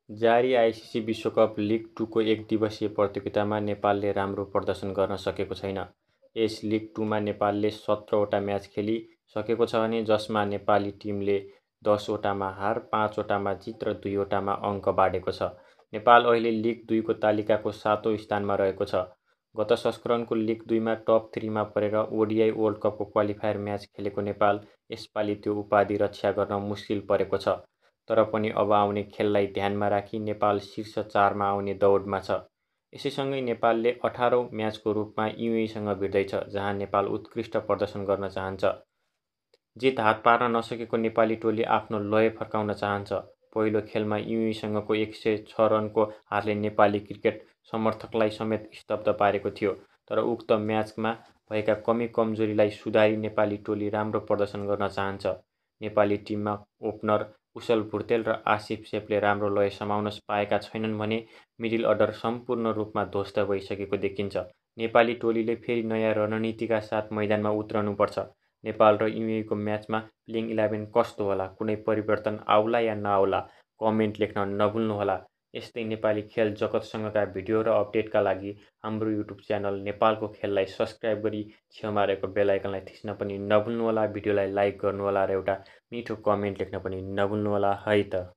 जारी आइसिसी विश्वकप लिग 2 को एक दिवसीय प्रतियोगितामा नेपालले राम्रो प्रदर्शन गर्न सकेको छैन। यस लिग 2 मा नेपालले 17वटा म्याच खेलिसकेको छ भने जसमा नेपाली टिमले 10वटामा हार, 5वटामा जित र 2वटामा अङ्क बाँडेको छ। नेपाल अहिले लिग 2 को तालिकाको 7औं स्थानमा रहेको छ। गत संस्करणको लिग 2 मा टप 3 मा परेर ओडिआई वर्ल्ड कपको क्वालिफायर म्याच खेलेको नेपाल यसपालि त्यो उपाधि रक्षा गर्न मुस्किल परेको छ। तर पनि अब आउने खेललाई ध्यानमा राखी नेपाल शीर्ष 4 मा आउने दौडमा छ। यसैसँगै नेपालले 18औं म्याचको रूपमा युएईसँग भिड्दैछ, जहाँ नेपाल उत्कृष्ट प्रदर्शन गर्न चाहन्छ। जित हात पार्न नसकेको नेपाली टोली आफ्नो लय फर्काउन चाहन्छ। पहिलो खेलमा युएईसँगको 106 रनको हारले नेपाली क्रिकेट समर्थकलाई समेत स्तब्ध पारेको थियो। तर उक्त म्याचमा भएका कमी कमजोरीलाई सुधारी नेपाली टोली राम्रो प्रदर्शन गर्न चाहन्छ। नेपाली टिममा ओपनर कुशल भुर्तेल र आसिफ सेफले राम्रो लय समाउन पाएका छैनन् भने मिडल अर्डर सम्पूर्ण रूपमा ध्वस्त भइसकेको देखिन्छ। नेपाली टोलीले फेरि नयाँ रणनीतिका साथ मैदानमा उत्रनुपर्छ। नेपाल र युएईको म्याचमा प्लेइङ 11 कस्तो होला, कुनै परिवर्तन आउला या नआउला, कमेन्ट लेख्न नभुल्नुहोला। यस्तै नेपाली खेल जगतसँगका भिडियो र अपडेटका लागि हाम्रो युट्युब च्यानल नेपालको खेललाई सब्स्क्राइब गरी छेउमा रहेको बेल आइकनलाई थिच्न पनि नभुल्नुहोला। भिडियोलाई लाइक गर्नुहोला र एउटा मिठो कमेन्ट लेख्न पनि नभुल्नुहोला है त।